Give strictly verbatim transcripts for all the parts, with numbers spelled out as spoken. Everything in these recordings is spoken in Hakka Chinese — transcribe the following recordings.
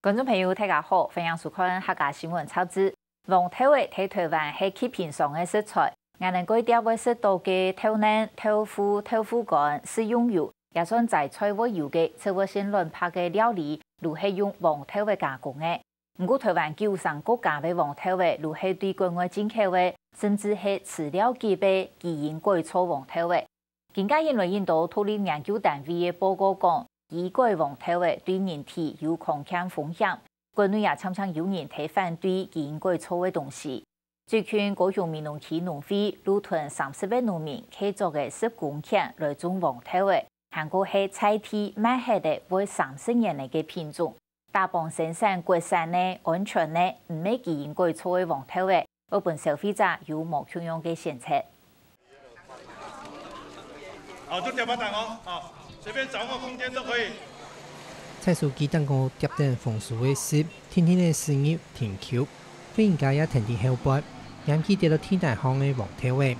觀眾朋友，大家好，歡迎收看客家新聞雜誌。黃豆仔在臺灣係極平常个食材，𠊎等蓋輒會食著个豆奶、豆腐、豆腐乾、食用油，也算齋菜會有个植物性卵白个料理，都係用黃豆仔加工个。毋過，臺灣九成過加个黃豆仔，都係對國外進口个，甚至係飼料級个基因改造黃豆仔。 今个印尼印度獨立研究單位个報告講，基改黃豆仔對人體有康健風險，國內也常常有人提反對基因改造个東西。最近，高雄美濃區農會就同三十位農民契作个十公頃來種黃豆仔，還過係在地賣忒个會三十年个品種， 打幫生產國產个、安全个、毋係基因改造个黃豆仔，愛分消費者有無共樣个選擇。好，就點八檔哦，好，隨便找個空間都可以。採收機當中貼等豐收个時，定定仔駛入田坵，忽然間也停佇後背，拈起跌落地泥項个黃豆仔。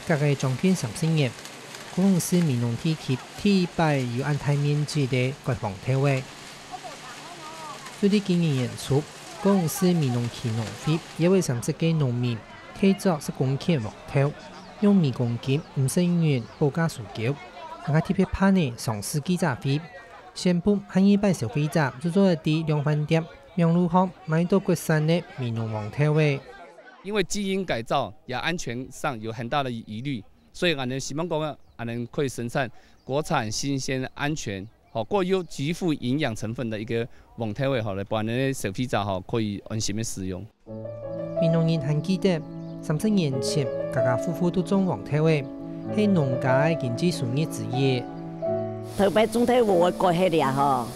隔个將近三十年，高雄市美濃地區第一擺有恁大面積个割黃豆仔。 就在今年年初，高雄市美濃區農會一位三十个農民，契作十公頃黃豆，用每公斤五十銀保價收購，還較特別辦理上市記者會，宣布下二擺消費者就做得在量販店、網路項買著國產个美濃黃豆仔。因為基因改造也安全上有很大的疑慮，所以𠊎等希望講啊，𠊎等可以生產國產、新鮮、安全， 吼，過有極富營養成分的一個黃豆仔吼，來分咱个消費者吼可以安心个使用。美濃人還記得，三十年前，家家戶戶都種黃豆仔，係農家个經濟收入之一。頭擺種豆仔會割忒了吼，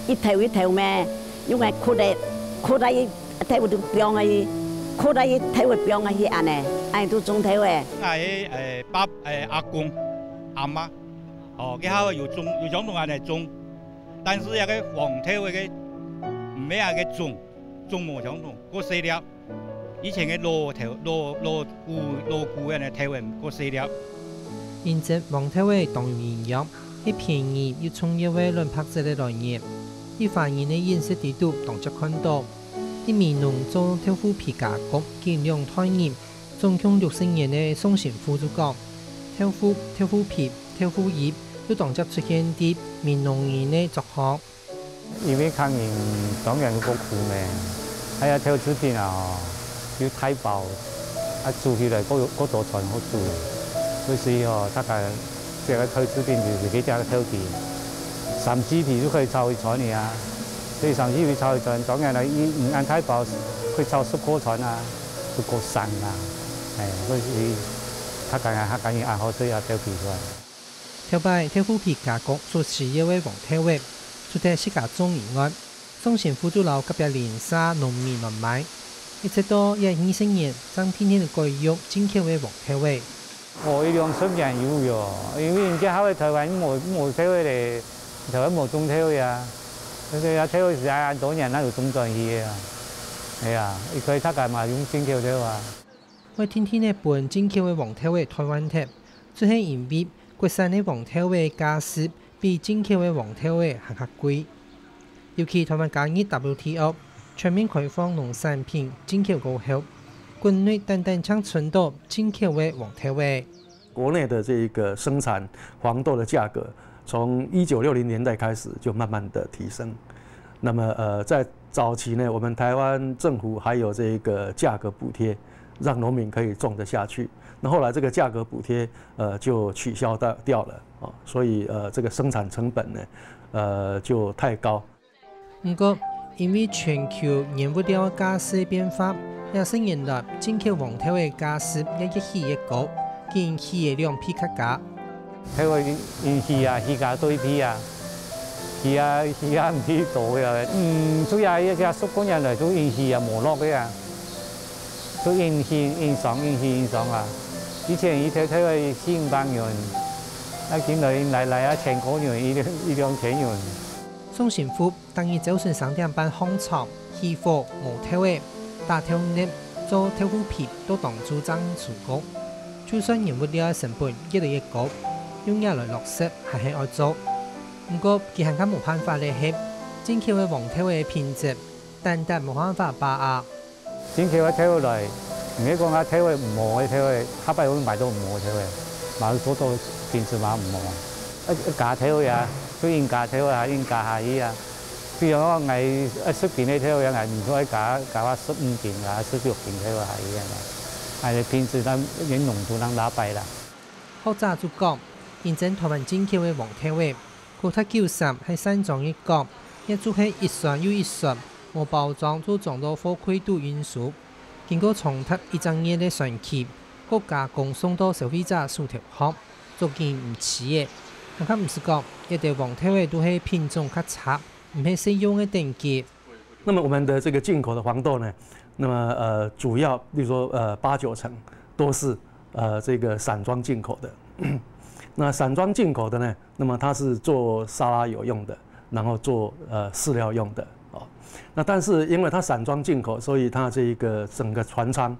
一頭一頭咩，用个ขุ个，ขุ來一頭就放下去，ขุ來一頭放下去恁呢，恁呢都種豆仔。𠊎个，誒，爸，誒，阿公、阿媽， 哦，該下有種，有相同恁呢種，但是該个黃豆仔个，毋係恁个種，種無相同，過細粒。以前个老豆，老，老古，老古恁呢豆仔過細粒。因為黃豆仔當有營養，係便宜又重要个卵白質个來源，在華人个飲食裡肚當常看著。在美濃做豆腐皮加工近兩代人， 總共六十年个宋新富就講，豆腐、豆腐皮、豆腐乳就當常出現在美濃人个桌項。因為客人當然會過苦咩，還有豆製品啊，吼，又大包，啊，煮起來過，過多餐好煮，所以吼，大家 這个豆製品就是佢這个豆皮，三四皮就可以炒一餐个啊。所以三四皮炒一餐，當然啦，佢毋恁大包，可以炒十過餐啊，十過三啊。哎，所以佢客家人，客家人愛好食這豆皮出來。頭擺豆腐皮加工所需要个黃豆仔，除忒自家種以外， 宋新富就摎隔壁鄰舍農民來買，一直到一二十年，正天天改用進口个黃豆仔。哦，一兩十年有喲，因為人家還在台灣無，無豆仔咧，台灣無種豆仔啊，所以啊，豆仔係恁多年，哪有種轉去个啊？哎呀，一開始大家嘛用進口豆啊。會天天个分進口个黃豆仔替換忒，就係因為國產个黃豆仔價數 比進口个黃豆仔還較貴。尤其台灣加入W T O，全面開放農產品進口過後，國內單單淨伸著進口个黃豆仔。國內的這一個生產黃豆的價格，從一九六零年代開始就慢慢地提升。那麼，呃，在早期呢，我們台灣政府還有這個價格補貼，讓農民可以種得下去。那後來這個價格補貼，呃，就取消掉，掉了。 哦，所以，呃，這個生產成本呢，呃，就太高。毋過，因為全球原物料个價數變化，這十年來進口黃豆个價數也越起越高，緊起个兩倍較加。豆仔因起啊，起價對比啊，起啊，起啊毋起多个，嗯，主要一家十過年來都因起啊，無落个啊。 就因起因上，因起因上啊！以前一頭頭个四五百銀，啊，今來來來啊，千過銀，一兩一兩千銀。宋新富逐日朝晨三點半䟘床，起火、磨豆仔、打豆乳、做豆腐皮，都當注重手工。就算原物料个成本越來越高，用這來落實還係愛做。毋過，佢還較無辦法个係，進口个黃豆个品質，單單無辦法把握。進口个豆仔來，毋係講啊豆仔無个豆仔，下擺會買到無个豆仔，嘛係做到品質嘛毋好。啊，加豆仔啊，就應加豆仔啊，應加下去啊。比如講，𠊎愛十斤个豆仔，𠊎毋會加加到十五斤啊，十六斤豆仔下去啊。啊，品質當然濃度當拉擺啦。學者就講，因爭台灣進口个黃豆仔， 高達九成係散裝入港，也就係一船又一船，無包裝就裝到貨櫃肚運輸。經過長達一隻月个船期，過加工送到消費者手頭項，足經毋萋个。還較毋使講，這兜黃豆仔都係品種較差，毋係食用个等級。那麼我們的這個進口的黃豆呢，那麼呃主要，例如說呃八九成都是呃這個散裝進口的。那散裝進口的呢， 那麼它是做沙拉油用的，然後做呃飼料用的哦。那但是因為它散裝進口，所以它這一個整個船艙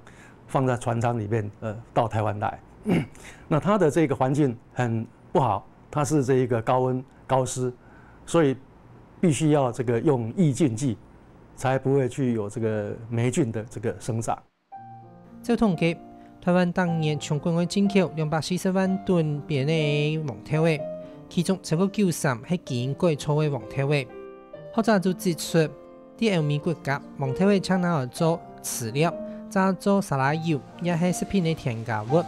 放在船艙裡面，呃，到台灣來。那它的這個環境很不好，它是這一個高溫高濕，所以必須要這個用抑菌劑，才不會去有這個黴菌的這個生長。 照統計，台灣逐年從國外進口兩百四十萬噸邊个黃豆仔，其中超過九成係基因改造个黃豆仔。學者就指出，在歐美國家，黃豆仔淨拿來做飼料，榨做沙拉油，也係食品个添加物。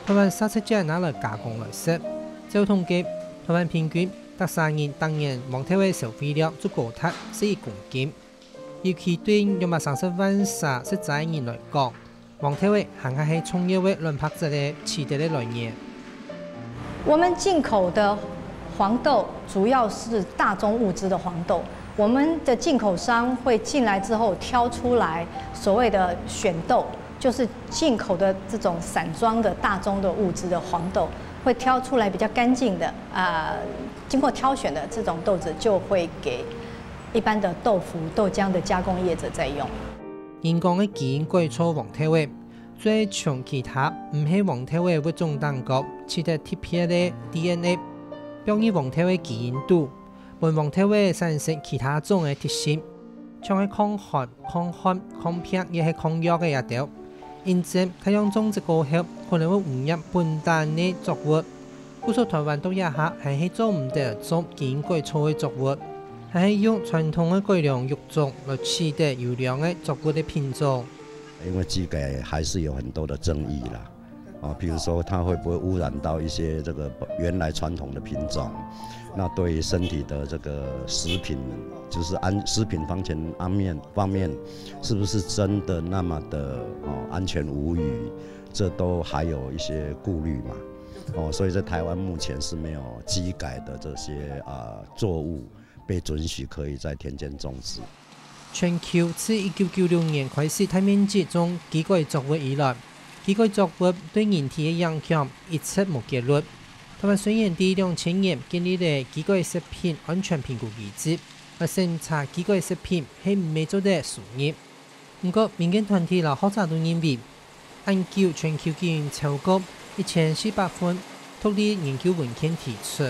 台灣煞直接拿來加工來食。照統計，台灣平均逐儕人逐年黃豆仔消費量就高達十一公斤。 尤其對約莫三十萬儕食齋人來講，黃豆仔還較係重要个卵白質个取得个來源。我們進口的黃豆主要是大宗物資的黃豆，我們的進口商會進來之後挑出來所謂的選豆，就是進口的這種散裝的大宗的物資的黃豆，會挑出來比較乾淨的，啊、經過挑選的這種豆子就會給一般的豆腐、豆漿的加工業者在用。人工个基因改造黃豆仔，就係從其他毋係黃豆个物種當中取得特別个DNA，放入黃豆个基因肚，分黃豆仔產生其他種个特性，像係抗寒、抗旱、抗病也係抗藥个這兜。因此，大量種植過後，可能會污染本旦个作物。 故所台灣到這下還係做毋得種基因改造个作物，還係用傳統个改良育種來取得優良个作物个品種。因為基改還是有很多的爭議啦，啊，比如說它會不會污染到一些這個原來傳統的品種，那對於身體的這個食品，就是安食品方全安面方面，是不是真的那麼的哦安全無虞？這都還有一些顧慮嘛。 哦，所以在台灣目前是沒有基改的這些啊作物被准許可以在田間種植。全球自一九九六年開始大面積種基改作物以來，基改作物對人體个影響一直無結論。台灣雖然在兩千年建立了基改食品安全評估機制，來審查基改食品係毋係做得輸入。毋過，民間團體摎學者都認為， 恁久全球已經超過一千四百份獨立研究文獻提出，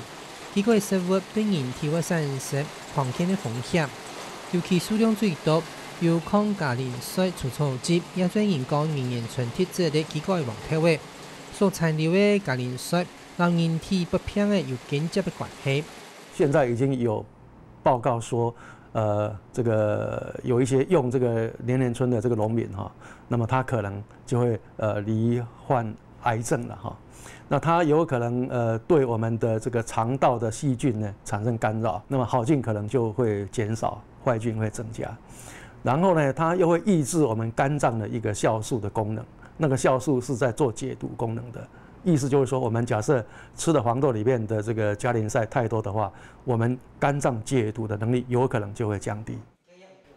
基改食物對人體會產生康健个風險，尤其數量最多有抗嘉磷塞除草劑抑制人工黏連醇特質个基改黃豆仔，所殘留个嘉磷塞摎人體發病仔有間接个關係。現在已經有報告說，呃，這個有一些用這個黏連醇的這個農民哈，那麼他可能就會呃罹患癌症了哈。那它有可能呃對我們的這個腸道的細菌呢產生干擾，那麼好菌可能就會減少，壞菌會增加。然後呢，它又會抑制我們肝臟的一個酵素的功能，那個酵素是在做解毒功能的。意思就是說，我們假設吃的黃豆裡面的這個嘉磷塞太多的話，我們肝臟解毒的能力有可能就會降低。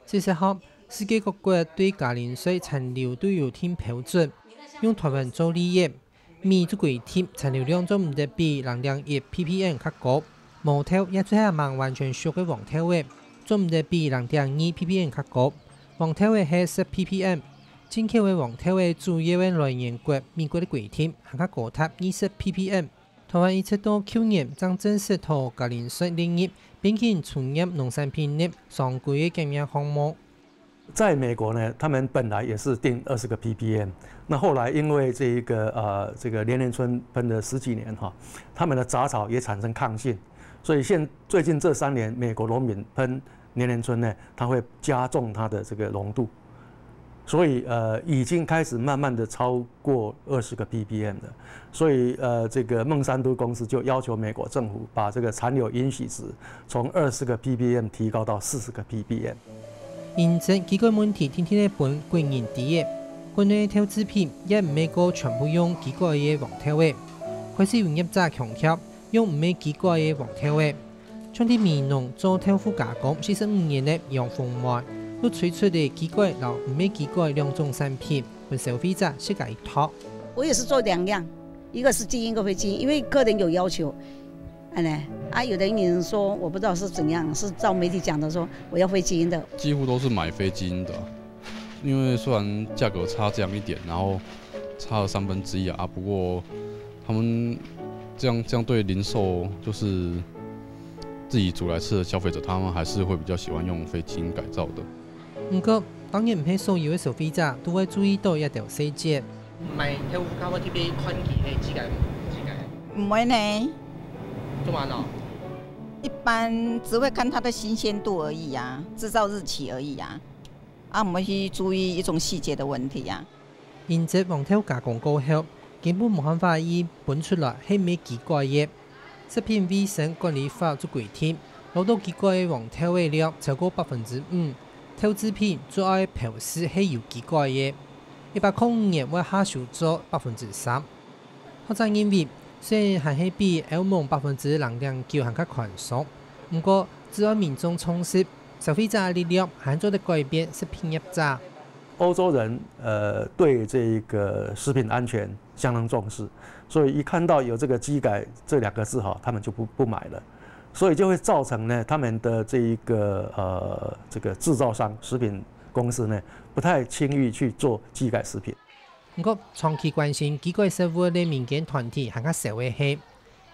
事實上，世界各國對嘉磷塞殘留都有定標準，用台灣做例仔，美國規定殘留量做毋得比零點一ppm較高，毛豆也就係吂完全熟个黃豆仔，做毋得比零點二ppm較高。黃豆仔係十ppm，進口个黃豆仔主要个來源國美國个規定還較高達二十ppm。臺灣一直到舊年正正式同格林稅列入邊境出入農產品入常規个檢驗項目。在美國呢，他們本來也是定二十个 ppm，那後來因為這一個呃這個年年春噴了十幾年哈，他們的雜草也產生抗性，所以現最近這三年，美國農民噴年年春呢，它會加重它的這個濃度，所以呃已經開始慢慢的超過二十个 ppm 了。所以呃，這個孟山都公司就要求美國政府把這個殘留允許值從二十个 ppm 提高到四十个 ppm。因此，基改問題定定个分國人知个，國內豆製品也毋係過全部用基改个黃豆仔。開始有業者強調，用毋係基改个黃豆仔。像在美濃做豆腐加工四十五年个楊鳳梅，就推出了基改摎毋係基改兩種產品，分消費者自家去擇。我也是做兩樣，一個是基因，一個非基因，因為客人有要求。哎呢，啊，有的人說我不知道是怎樣，是照媒體講的說我要非基因的。几乎都是买非基因的啊，因为虽然价格差这样一点，然后差了三分之一啊，啊，不过他们这样这样对零售就是自己煮来吃的消费者，他们还是会比较喜欢用非基因改造的。毋過，當然毋係所有个消費者都會注意到這兜細節。買豆腐較會特別看佢个基改，基改。毋會呢，做麼个？一般只會看它的新鮮度而已啊，製造日期而已啊。啊，我們去注意一種細節的問題啊。因此黃豆加工過後，根本無辦法分出來係毋係基改个。食品衛生管理法就規定，摎到基改个黃豆个量超過百分之五，豆製品就愛標示係有基改个，一百空五年會下修做百分之三。學者認為，雖然還係比歐盟百分之零點九還較寬鬆，毋過只要民眾重視，消費者个力量還做得改變食品業者。歐洲人呃对这一个食品安全相当重视，所以一看到有这个基改这两个字哈，他们就不不买了，所以就会造成呢他们的这一个呃这个制造商食品公司呢不太轻易去做基改食品。毋過，長期關心基改食物个民間團體還較少个係，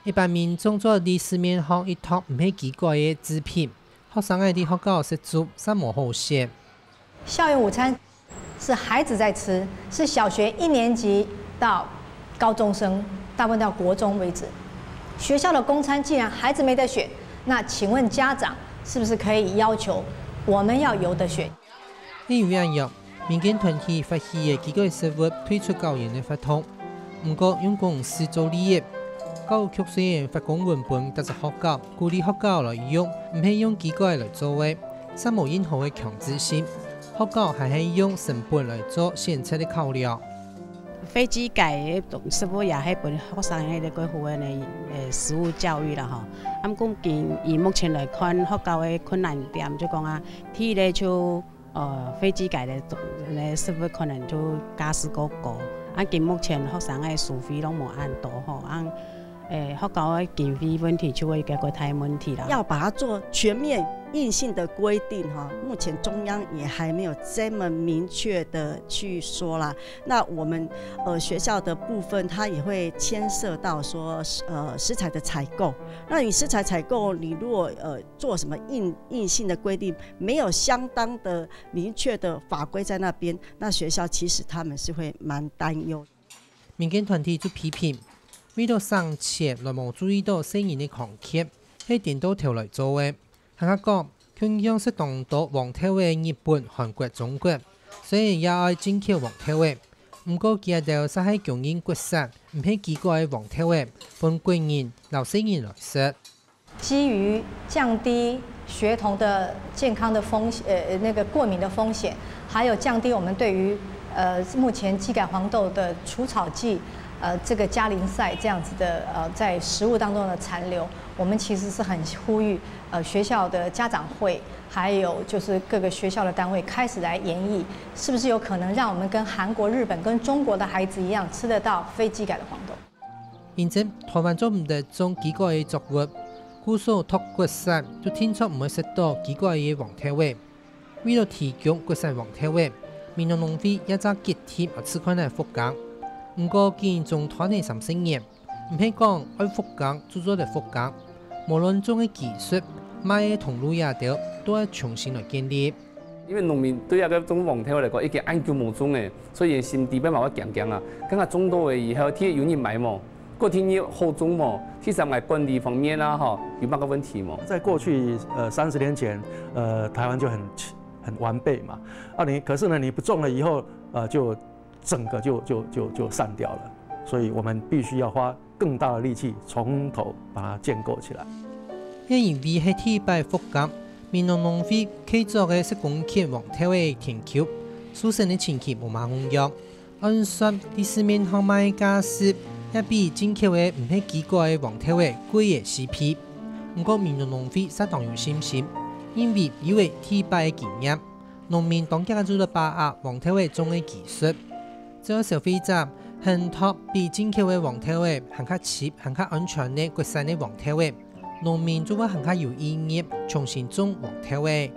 一般民眾做得在市面項一擇毋係基改个製品，學生仔在學校食晝煞無好選。校園午餐是孩子在吃，是小学一年级到高中生，大部分到国中为止。学校的供餐既然孩子没得选，那请问家长是不是可以要求我们要有的选？例如恁樣，民間團體發起个基改食物退出校園个活動，毋過用公司做例仔，教育局雖然發公文分逐隻學校，鼓勵學校來用，毋係用基改來做个， 煞無任何个強制性。學校還係用成本來做選擇个考量。非基改个食物也係分學生个个个个个食物教育啦吼。啊，毋過以目前來看，學校个困難點就講啊，第一个就呃非基改个个食物可能就價數過高。啊，今目前學生个收費攏無恁多吼，啊。 誒，學校个經費問題就會一个个大問題啦。要把它做全面硬性的規定哈，目前中央也還沒有這麼明確的去說啦。那我們呃學校的部分，它也會牽涉到說呃食材的採購。那你食材採購，你如果呃做什麼硬硬性的規定，沒有相當的明確的法規在那邊，那學校其實他們是會蠻擔憂。 民間團體就批評，為了省錢來無注意到細人个康健，係顛倒頭來做个。還較講，共樣食當多黃豆个日本、韓國、中國，雖然也愛進口黃豆个，毋過佢兜煞係供應國產，毋係基改个黃豆个，分國人摎細人來食。 基於降低學童的健康的风险，呃，那个过敏的风险，还有降低我们对于呃目前基改黄豆的除草剂，呃，这个嘉磷塞这样子的呃在食物当中的残留，我们其实是很呼吁呃学校的家长会，还有就是各个学校的单位开始来研议，是不是有可能让我们跟韩国、日本、跟中国的孩子一样吃得到非基改的黄豆？ 因此，台灣做毋得種基改个作物，故所擇國產就定著毋會食到基改个黃豆仔。為了提供國產黃豆仔，美濃農會也正決定愛試看仔復耕。毋過既經斷忒三十年，毋係講愛復耕就做得復耕，無論種个技術、賣个通路這兜，都愛重新來建立。因為農民對這个種黃豆來講，已經恁久無種了，所以佢心底背嘛會驚驚啊。看看種到了以後，第一有人買無？過第二好種無？第三，𠊎管理方面啊，吼，有麼个問題無？在過去呃三十年前，呃台湾就很很完备嘛，啊你可是呢你不种了以后，呃就整个就就就就散掉了，所以我们必须要花更大的力气从头把它建构起来。係因為係第一擺復耕，美濃農會契作个十公頃黃豆个田坵，收成个情形無麼共樣。 按算，在市面項賣个價數，也比進口个毋係基改个黃豆仔貴了四倍。毋過美濃農會煞當有信心，因為有了第一擺个經驗，農民當遽就來把握黃豆仔種个技術。只要消費者肯擇比進口个黃豆仔還較萋、還較安全个國產个黃豆仔，農民就會還較有意願重新種黃豆仔。